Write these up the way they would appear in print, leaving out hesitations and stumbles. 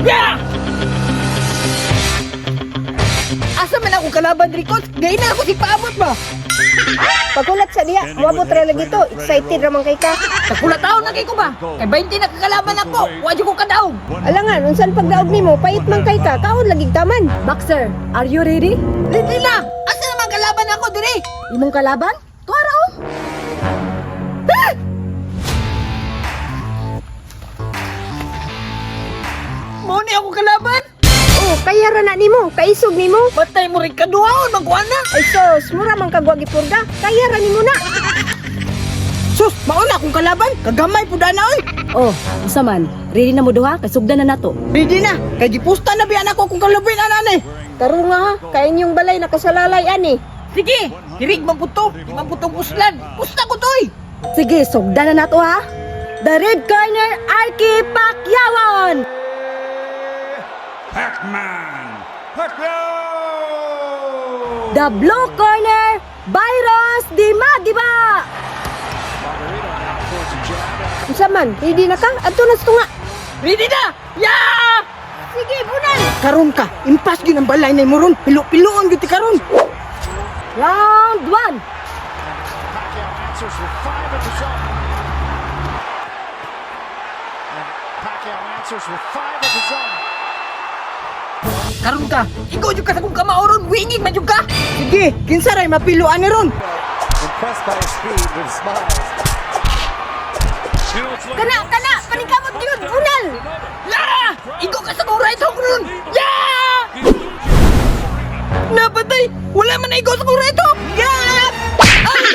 Yeah! Asa man ako kalaban diri, coach? Gay na ako si paabot ba? Paghulat sa diha, moabot ra lagi to. Excited ra man kay ka. Takulataon na kay ko ba? Kay 20 na kakalaban ako. Wa jud ko kadaog. Alangan, unsan pagdaog nimo, pait man kay ka, kaon lagi taman. Boxer, are you ready? Ready na. Asa naman kalaban ako diri? Imong kalaban? Tuara oh. Mo ni ako kalaban. Oh, kaya ra na nimo, kaisog nimo. Batay mo rin kaduhaon magkuan na. Ay sus, mura man kag wa gipurga. Kaya ra nimo na. Sus, mauna akong kalaban. Kagamay pud ana oy. Oh, unsa man? Ready na mo duha kay sugdan na nato. Ready na. Kay gipusta na biyan ako kung kalabin ana ni. Tarunga ha, kay inyong balay nakasalalay ani. Sige, dirig man pud to. Di man pud tong uslan. Pusta ko toy. Sige, sugdan na nato ha. The red corner, Arky Pacquiaon! Pac-Man! Pacquiao! The blue corner, Byros Dimagiba! Unsa man, ready na ka? Adto na sa tunga. Ready na. Yeah! Sige, bunan. Karon ka, impas gyud ang balay na mo ron. Pilo-piloon gyud ti karon. Round 1. Pacquiao answers with five of his own. And Pacquiao answers with five of his own. Karon ka, ikaw jud ka sa kong kamao ron, wingig man jud ka. Sige, kinsa ray mapilo ani ron? Impressed by his speed with smiles. Kana, kana, paningkamot gyud, bunal. Yeah! Ikaw ka sa kong right hook ron. Yeah! Napatay! Wala man na ikaw sa kong right hook! Yeah! Ay!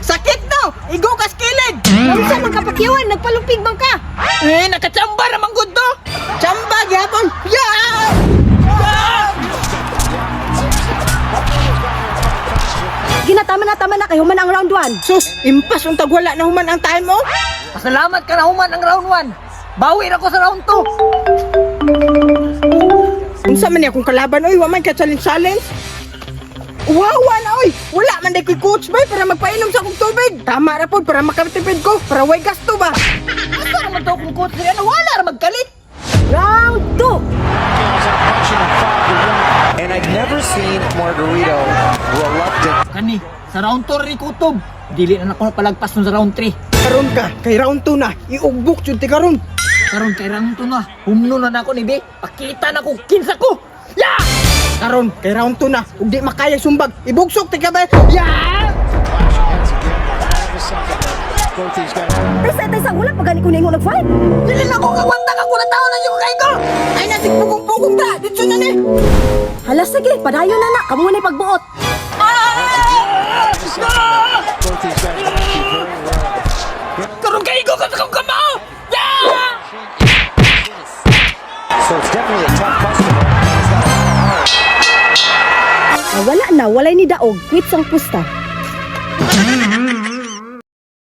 Sakit no. Igo ka sa kilid. Unsa man ka Pacquiaoan, nagpalumpig man ka. Eh, nakachamba naman gud to! Chamba gyapon. Yeah! Ginatama na tama na kay human ang round 1. Sus, impas untag wala na human ang time oh. Pasalamat ka na human ang round 1. Bawi ra ko sa round 2. Unsa man ni akong kalaban oy, wa man ka challenge challenge. Wawa na oy. Wala man day koy coach bay para magpainom sa akong tubig. Tama ra pod para makatipid ko, para way gasto ba. Asa naman to kung coach niya? Wala ra magkalit. Round 2. Pacquiao's out punching him 5-1. And I've never seen Margarito reluctant Kani, sa round 2 rin kutob. Dili na nako palagpas nun sa round 3. Karon ka, kay round 2 na, iugbok jud ti karon. Karon kay round 2 na, humno na nako ni Be. Pakita na ko kinsa ko. Yeah! Karon kay round 2 na, ug di makaya sumbag, ibugsok ti ka ba? Yeah! Flashing heads again. All of a sudden, both these guys. Taysa taysa wala pa gani ko ningon nag-fight. Dili na ko kawanta ka kung taon na yung kay ko. Ay nasig pugong-pugong ta, dito na ni. Hala sige, padayon na na kamo na pagbuot. Both these guys might be very aware of it. Karon kay ko ka sa kong kamao. Yeah! So it's definitely a tough customer. He's got a lot of heart. Ah, wala na, walay ni daog, quits ang pusta.